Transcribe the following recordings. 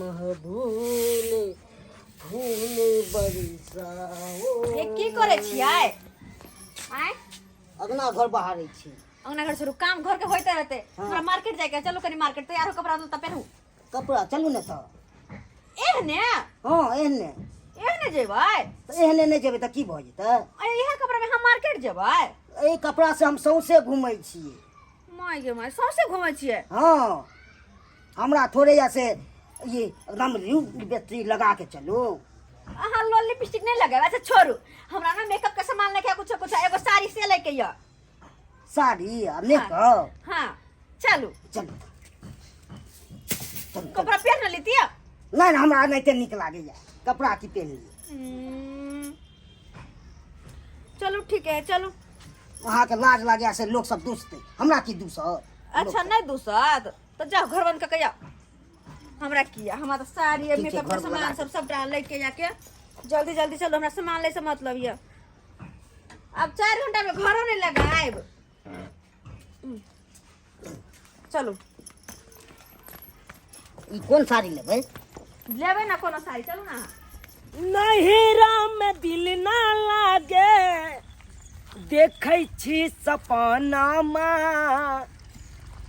फूल फूल बरसाओ। ये की करै छियै आँय? अगना घर बहारै छी। अंगना घर छोड़ू, काम घर के होइते रहते। हमरा मार्केट जाय के, चलू कनी मार्केट, तैयार हो, कपड़ा लत्ता पेनहू। कपड़ा चलू ने तऽ। एहने? हँ, एहने। एहने जेबै? तऽ एहने नहि जेबै तऽ की भऽ जेतै? अरे, इएह कपड़ा में हम मार्केट जेबै? एहि कपड़ा से हम सौंसे घूमै छियै। माय गे माय, सौंसे घूमै छियै? हँ, हमरा थोड़े या से ये एकदम रिव बैटरी लगा के चलू। अहाँ लोल लिपस्टिक नहीं लगाएब? अच्छा छोड़ू, हमरा ना मेकअप के सामान लेके कुछ कुछ, एगो साड़ी से लेके या। साड़ी आ मेकअप? हाँ, चलू। चलू चलू। कपड़ा पहन न लेती है? नहीं, हमरा एनाहिते नीक लागैया। कपड़ा की पहन लियै? चलू, ठीक है, चलू। अहाँके लाज लागैया से लोक सब दुसतै, हमरा की दुसत? अच्छा, नहीं दुसत तो जाओ, घर बंद करके जाओ। हमरा किया, हमरा तो साड़ी ठीक छै, मेकअप के घर सामान लगा सब सबटा लेके जाके, जल्दी जल्दी चलो, हमरा सामान ले से मतलब ये। अब 4 घंटा में घरो नहीं लगाएब। चलो। ई कोन साड़ी लेबै? लेबै ना कोनो साड़ी, चलू ना। नहिरा में दिल ना लागे, देखै छी सपनामा,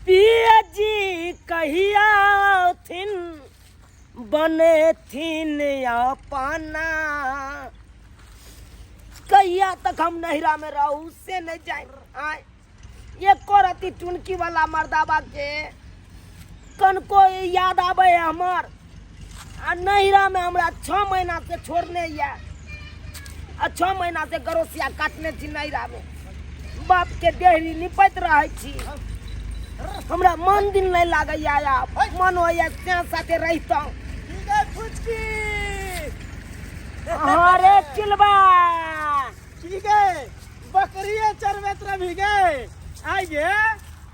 पिया जी कहिया औथिन, बनेथिन अपना। कहिया तक हम नहिरा में रहू से नहीं जाए। आय, एको रति टुनकी वाला मर्दाबा के कनको याद आबै है हमर? आ नहिरा में हमरा 6 महीना से छोड़ने ये आ 6 महीना से गरोसिया काटने छी, नहिरा में बाप के देहरी निपैत रहै छी। हमरा मन दिन नहीं लागैया, आब मन होइया से साथे रहितहुँ। अरे चिलबा। की गे, बकरिए चरबैत रही गे? आइ गे,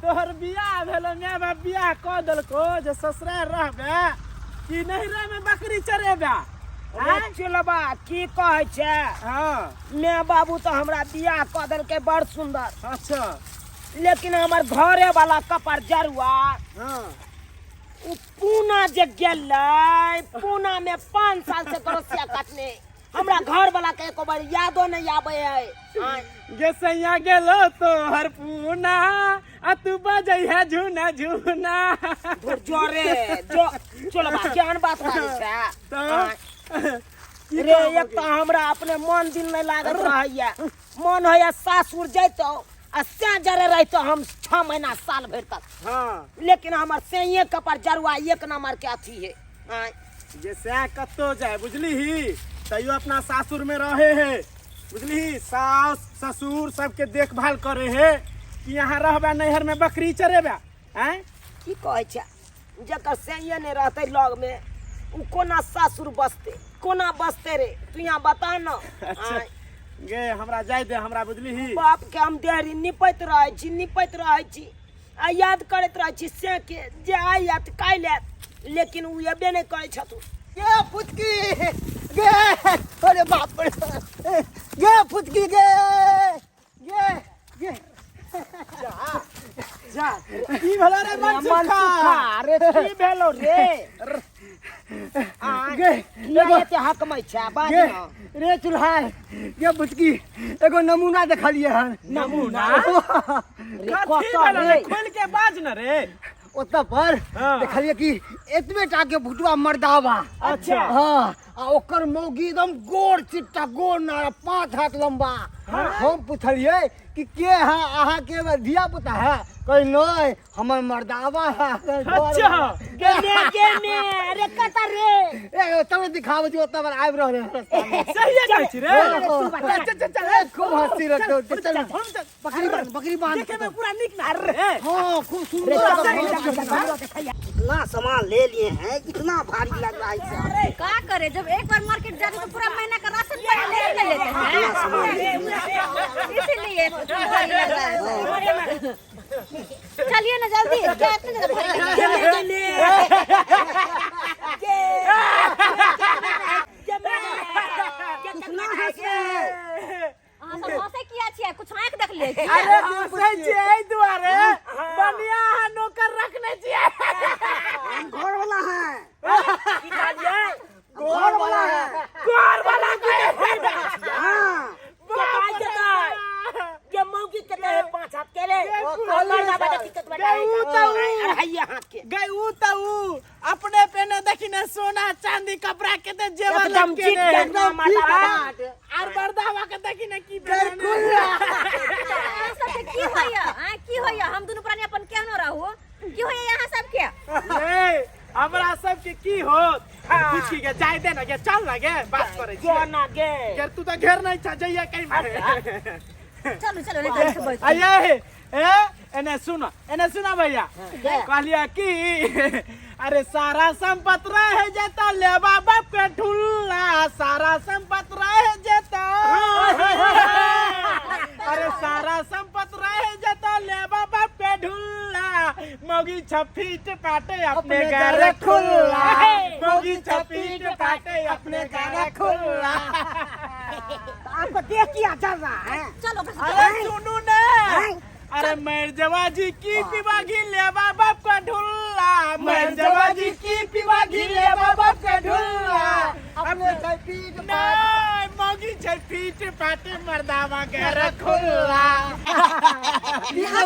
तोहर बियाह भेलो, माय बाप बियाह कऽ देलको जे ससुराल रहबे कि नैहरा में बकरी चरेबे? अरे चिलबा, की कहै छै? हाँ। माय बाबू तऽ हमरा बियाह कऽ देलकै बड़ सुंदर। अच्छा। लेकिन हमर घरे वाला कपर जरुआ, उ पूना जे गेलै, पूना में 5 साल से गरोसिया काटने, हमरा घर वाला के एको बार यादो नहीं आवे है। आय। गे सैया गेलो तोहर पूना आ तू बजै है झूना झूना। धुर जोरे जो, चलो बा, केहन बात बाजै छै? तऽ आय। की रे, कहबो एक तऽ हमरा अपने मन दिल नहीं लागत रहैया, मन होइया सासुर जैतौ आ से जरे रहितौ हम 6 महीना साल भरि तक। लेकिन हमर सैये कपर जरुआ एक नंबर के अथी है। आय। जे सैह कतौ जाए बुझली ही, तैयो अपना सासुर में रहे है बुझली ही, सास ससुर सबके देखभाल करे है कि यहाँ रहबे नैहर में बकरी चरेबे? आँय। की कहै छै, जकर सैये नहि रहतै लग में उ कोना सासुर बसतै, कोना बसतै रे? तू यहाँ बता न। अच्छा। आँय। गे, हमरा जाय दे, हमरा बुझली ही। बाप के हम देहरी निपैत रहै छी, निपैत रहै छी आ याद करैत रहै छी से के जे आइ आयत काल्हि आयत, लेकिन ओ एबे नहि करै छथुन। गे फुचकी गे, अरे बाप रे, गे फुचकी गे गे गे। जा, की भेलो रे मनसुखा? अरे, की भेलो रे? गे। किया एते हकमै छै? बाज गे। न। रे चुल्हार, गे बुचकी, एगो नमूना देखलिए हन। नमूना? रे, कथी कतऽ भेलो रे? रे? खोल के बाज न रे। ओतऽ पर देखलिए कि एतबे टा के भुटुआ मर्दावा। अच्छा। हाँ, आ ओकर मौगी एकदम गोर चिट्टा, गोर नारा, 5 हाथ लंबा। हम पुछलिए कि के है, अहाँ के धिया पुता है? कही नहीं, हमर मर्दावा है। अच्छा। गे ने, गे ने, अरे कतऽ रे? ए, तब दिखाबै छी, ओतऽ पर आबि रहल है रास्तामे। सहिए कहै छी रे? हाँ। चल चल चल चल। ए, खूब हंसी रहतौ। चल, चल, हम चल। बकरी बांध, बकरी बांध। देखे में पूरा नीक ना रे। हाँ, खूब सुंदर। रे, लग चल, चल, रहा है। चल, चल, चल। इतना सामान ले लिए हैं, इतना भारी लग रहा है इसे। का करे, जब एक बार मार्केट जाते तो पूरा महीना का राशन पानी ले ले लेते हैं, इसीलिए भारी लग रहा है। चलिए ना जल्दी, क्या इतने ज्यादा भारी लग रहा है? कितना हंस रहे हैं? अहाँ सब हंसै किया छियै? कुछ आँखि देखलियै की? अरे, हंसै छियै एहि दुआरे, बढ़िया अहाँ नौकर रखने छियै। हम घर वाला हैं। ने देखी ने सोना चांदी कपड़ा केते जेवर एकदम लटके चिट ने। एकदम हाँ, आर मर्दावा के देखी ने की पेरने। अहाँ सबके की होइया आ की होइया हम दुनू प्राणी अपन केहनो रहू की होइया यहाँ सबके ए, हमरा सबके की होत पूछी के जाय दे ना गे चल ना गे बात करै छी जो ना गे गे तू तऽ घेर नहीं छा जइया कहीं मारे चलू चलू नहीं तो बैठ आये ए एने सुनो एने सुनो भैया कहलिया की अरे सारा संपत रह जेता लेबा बाप के ठुल्ला सारा संपत रह जेता अरे सारा संपत रह जेता लेबा बाप के ढुल्ला मौगी छपीट पाटे अपने घर खुल्ला मौगी छपीट पाटे अपने घर खुल्ला आपको देख किया चल रहा है चलो बस अरे सुनू ने अरे मर्जवा जी की पीवा घी लेवा बाप का ढुल्ला मर्जवा जी की पीवा घी लेवा बाप का ढुल्ला अपने छै पीठ नहीं मौगी छै पीठ पाटे मर्दावा घर खुल्ला यहाँ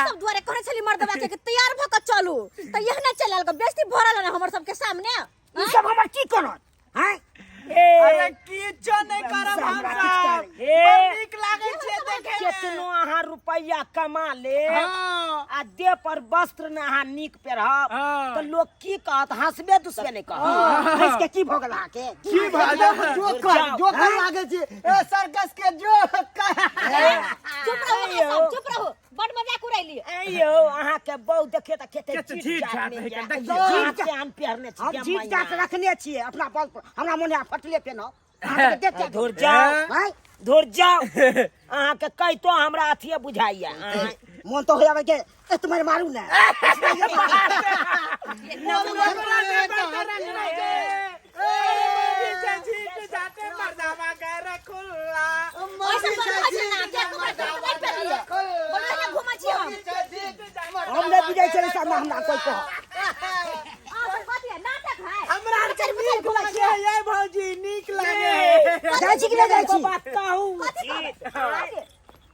सब दुआरे कहने छली मर्दवा के कि तैयार भ के चलू त यह ना चलल के बेइज्जती भरल ना हमर सबके सामने ई सब हमर की करत हैं अरे किछो नहीं करब हम सब बड़ नीक लागै छै देखे मे केतनो अहाँ रुपैया कमा ले हाँ। आ देह पर वस्त्र ने अहाँ नीक पहिरब हाँ। तऽ लोग की कहत हंसबे दुसबे नहि कहत हंस के की भऽ गेल अहाँके की भऽ गेल? जोकर जोकर लागै छै ए सर्कस के जोकर चुप रहो अहाँ सब चुप रहो बड़ मजाक उड़ैली ऐ यौ अहाँके बहु देखियो तऽ खेते केते जीत जीत जात जात नहि है, यऽ। देखियौ। जीत जात पहिरने छी हम गे जीत मैया। जात रखने छियै अपना बल पर हमरा मोन है फटले पेनब अहाँके देख के धुर जाओ। जाओ धुर जाओ अहाँके कहितो हमरा अथिये बुझाइया मोन तो हो जावे के ए तुम्हारे मारू ना ऐसा पर रहै छै ना के कपड़ा नहीं पहिरलियै बोलो ना घुमै छी हम हम नहीं बुझै छलै सामने हमरा कोई कह अहाँ सब कथी है नाटक है हमरा आर के बच्चा नीक घुमै लागे है भौजी नीक लागे है जाइ छी कि नहि जाइ छी बात कहू कथी कहबै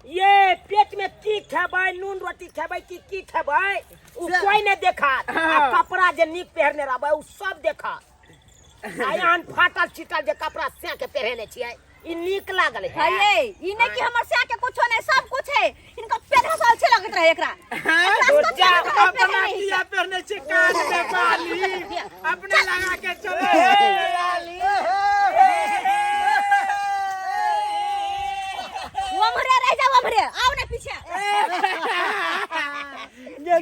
ये पेट में की खेबै नून रोटी खेबै कि की खेबै उ कोई नहीं देखत आ कपड़ा जे नीक पहिरने रहबै उ सब देखत आ एहन फाटल छिटल जे कपड़ा से के पहिरने छियै ई नीक लागल है है ये ई नहीं कि हमर से के कुछो नहीं सब कुछ है इनका पेन्हा साल अच्छे लगत रहे एकरा एकरा सब जा, लगत रहे, अपना पेन्हे नहीं किया पहने छे कान में बाली अपने लगा के चले उम्हरे रह जाओ उम्हरे आओ ना पीछे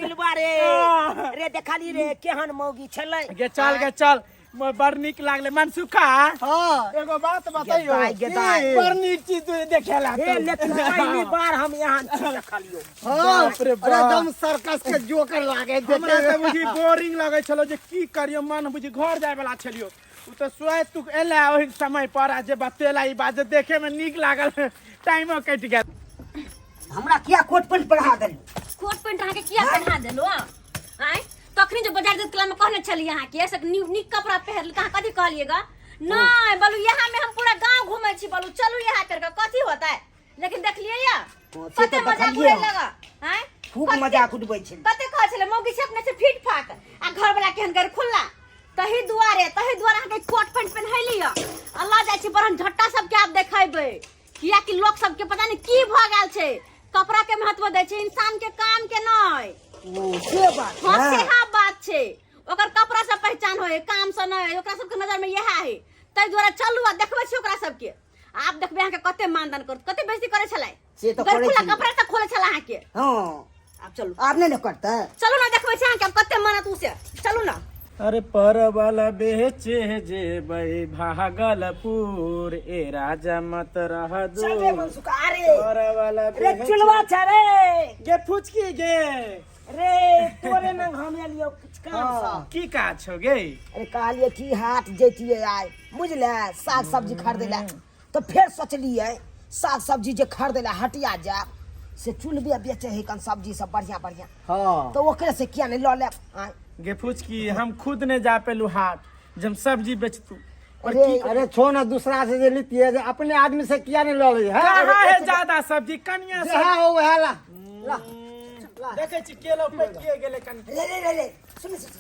दिलवा रे रे देखली रे केहन मौगी छलै गे चल गे चल बड़ नीक लागले मनसुखा हाँ एगो बात बतैयो दाइ, गे दाइ। बड़ नीक चीज तू देखेला हे लेकिन पहली बार हम यहाँ चीज देखलियो हाँ बाप रे अरे बाप। एकदम सर्कस के जोकर लागे हमरा तऽ बुझी बोरिंग लगै छलो जे की करियो मन बुझी घर जाय वाला छलियो उ तऽ सोए तू एला ओहि समय पर आ जे बतेला ई बात जे देखे में नीक लागल टाइमो कटि गेल हमरा किया कोट पैंट पहिरा देलू कोट पैंट अहाँके किया पहिना देलहुँ आँय तखनी जो बाजार दूध में कहने छलियै अहाँके से नीक नीक कपड़ा पहिर तऽ अहाँ कथी कहलियै नहि बोलू यहाँ में हम पूरा गांव घूमै छी बोलू चलू यहाँ करके कथी होता है लेकिन देखलियै या हाँ, से कते तऽ मजाक देखलियै उड़ै लगा आँय खूब मजाक उड़बै छै कते कहै छलै मौगी छै अपने से फिट फाट आ घर वाला केहन कर खुल्ला तही दुआरे तही दुआरे अहाँके कोट पैंट पहिनैली यऽ आ लऽ जाइ छी बरहन झट्टा सबके आब देखेबै कियाकि लोक सबके पता नहि की भऽ गेल छै कपड़ा के महत्व दै छै इंसान के काम के नहि ओ से बात हाँ है सेहा बात छै ओकर कपड़ा से पहचान होय काम से नहि ओकरा सबके नजर में इएह है ताहि दुआरे चलू आ देखबै छी ओकरा सबके आब देखबै अहाँके कते मानदान करत कते बेइज्जती करै छलै से तऽ करै खुला छलै। कपड़ा से खोले छलै अहाँके हाँ आब चलू आब नहि ने करतै चलू ना देखबै छी अहाँके आब कते मानत उ से चलू ना अरे परवल बेचे जेबै भागलपुर ए राजा मत रह चल रे दूर मनसुख अरे परवल रे बेचे चुलवा छ रे गे फुचकी गे रे तोरे नंग हम एलियो किछु काम सँ की काज छौ गे अरे कहलिए कि हाट जैतियै आइ बुझले साग सब्जी खरीदै लए तऽ फेर सोचलियै साग सब्जी जे खरीदै लए हटिया जायब से चुनबे बेचै है कन सब्जी सब बढ़िया बढ़िया हाँ तऽ ओकरे से किया नहि लऽ लेब आँय गे फुचकी हम खुद ने जा पेलू हाट जे हम सब्जी बेचतू पर अरे की अरे छो ना दूसरा से जे लितिए जे अपने आदमी से किया नहीं लऽ लै है कहाँ है ज्यादा सब्जी कनिया जे है वो है ला ला देखै छी केलो पैकिए गेलै कनि रे रे रे रे सुन सुन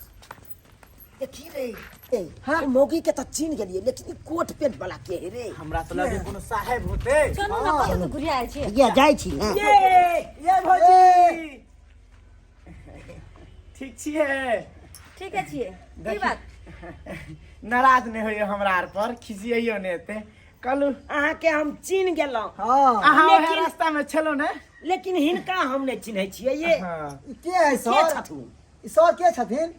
देखी रे हाँ मौगी के तो चिन्ह गेलिए लेकिन ई कोट पेंट वाला के है रे हमरा तो लगे कोनो साहेब होते चलू ना कतौ तऽ घुरिया आयल छियै ये जाइ छी ना ये ये भौजी ठीक छियै ठीके छियै की बात नाराज नहि होइयो हमरा आर पर खिसियैयो नहि एते कहलू अहाँके हम चिन्ह गेलहुँ हाँ अहाँ ओहे लेकिन- रास्ता में छलो ने लेकिन हिनका हम नहि चिन्है छियै ये हाँ ई के है के सर छथुन ई सर के छथिन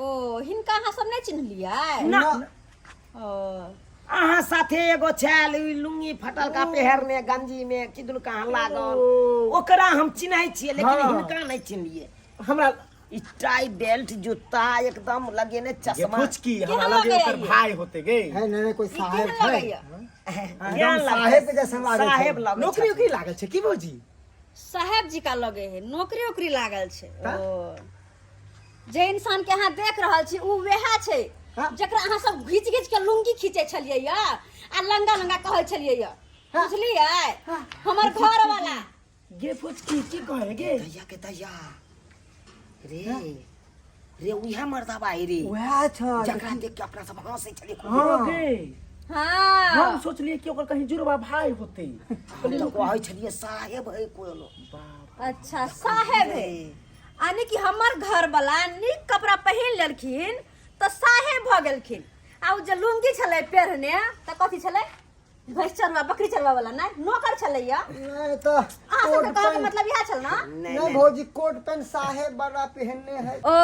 ओ हिनका अहाँ सब नहि चिन्हलियै ना ओ अहाँ साथे एगो छल ई लुंगी फटलका पहिरने गंजी में किदन कहाँ लागल ओकरा हम चिन्है छियै लेकिन हाँ। हिनका नहि चिन्हलियै हमरा ई टाई बेल्ट जूता एकदम लगेने ये चश्मा फुचकी हमरा केहन लगे लगैया ओकर ये? भाई होते गे है नहीं नहीं कोई ई साहेब केहन है लगैया केहन लगै? साहेब के जैसन लागै छै। साहेब लगै नौकरी छथिन। उकरी लागल छै की भौजी साहेब जी का लगे है नौकरी उकरी लागल छै ओ जे इंसान के अहाँ देख रहल छी उ वएह छै हाँ। जकरा अहाँ सब घीच घीच के लुंगी खींचे छलियै या आ लंगा लंगा कहै छलियै या बुझलियै हमर घर वाला गे फुचकी की कहे गे दैया के दैया रे रे उहे मर्दाबा है रे वएह छै जकरा देख के अपना सब हंसै छलियै खूब। हाँ गे हाँ हम सोचलिए कि ओकर कहीं जुड़वा भाई होते हम तऽ कहै छलियै साहेब है कोनो अच्छा साहेब है यानी कि हमर घर वाला नीक कपड़ा पहिन लेलखिन तऽ साहेब भऽ गेलखिन आ उ जे लुंगी छलै पहिरने तऽ कथी छलै भैंस चरवा बकरी चरवा वाला नहि नौकर छलै या नहीं तो अहाँ सबके कोट कहऽ के पैंट मतलब इएह छल ना नहीं भौजी कोट पैंट साहेब बड़ा पहनने है ओ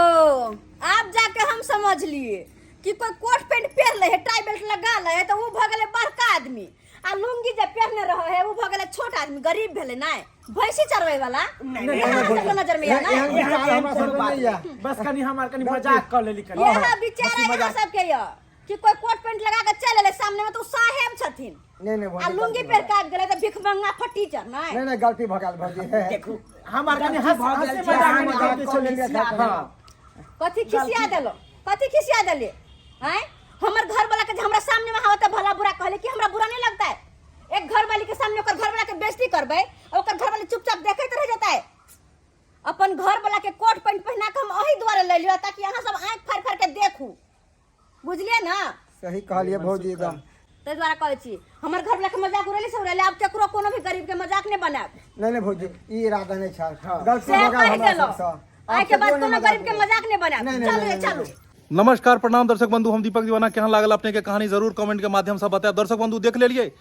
आब जाके हम समझ लिए कि कोई कोट पैंट पहन ले है टाई बेल्ट लगा ले है तो वो भऽ गेलै बड़का आदमी आ लुंगी जे पहनने रहे है वो भऽ गेलै छोट आदमी गरीब भेलै नहि भैंसी चरबै वाला नहीं, अहाँ सबके नजर में या एहन नहि विचार हमरा सबके नहीं है बस कनी हमार कनी मजाक कर लेली कनी इएह विचार है अहाँ सबके यऽ कि कोई कोट पैंट लगा के चल एलै सामने में तो उ साहेब छथिन नहीं नहीं आ भौजी लुंगी गलती पहिर के आबि गेलै तऽ भिखमंगा फटीचर नहि नहीं नहीं गलती भऽ गेल भौजी देखू हमार कनी हंस भऽ गेल हंसी छै, मजाक अहाँ में मजाक गलती कऽ चलि लेलियै, गेल। हाँ कथी खिसिया देलो कथी खिसिया देलिए आँय हमर घर वाला के जे हमरा सामने में आवत भला बुरा कहले कि हमरा बुरा नहीं लगता है एक घर वाली के सामने ओकर घर वाला के बेइज्जती करबै आ ओकर घर वाली चुपचाप देखैत रह जेतै अपन घर वाला के कोट पैंट पहिना के हम ओही दुआरे ले लियो ताकि अहाँ सब आँखि फाड़ि फाड़ि के देखू बुझलियै ना सही कहलियै भौजी एकदम ताहि दुआरे कहै छी हमर घर वाला के मजाक उड़ेली से उड़ेली आब केकरो कोनो भी गरीब के मजाक नहीं बनायब नहीं नहीं भौजी ई इरादा नहीं छल गलती से भऽ गेल कहि हमरा देलहुँ सबसँ आइ के बाद कोनो गरीब के मजाक नहीं बनायब नहीं, नहीं, चलू रे नहीं, चलू नहीं। नमस्कार प्रणाम दर्शक बंधु हम दीपक दीवाना केहन लागल अपने के कहानी जरूर कमेंट के माध्यम से बतायब दर्शक बंधु देख लेलिए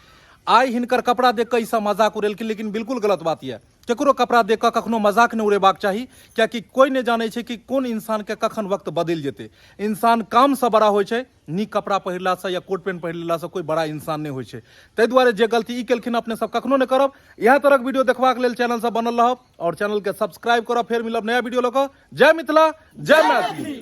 आइ हिनकर कपड़ा देख कऽ ई सब मजाक उड़ेलखिन लेकिन बिल्कुल गलत बात यऽ केकरो कपड़ा देख कऽ कखनो मजाक नहि उड़ेबाक चाही कियाकि कोइ नहि जानै छै कि कोन इंसानके कखन वक्त बदलि जेतै इंसान कामसँ बड़ा होइ छै नीक कपड़ा पहिरलासँ या कोट पैंट पहिरलासँ कोइ बड़ा इंसान नहि होइ छै ताहि दुआरे जे गलती ई केलखिन अपने सब कखनो नहि करब इएह तरहक वीडियो देखबाक लेल चैनलसँ बनल रहब आओर चैनलके सब्सक्राइब करब फेर मिलब नया वीडियो लऽ कऽ जय मिथिला जय मैथिली।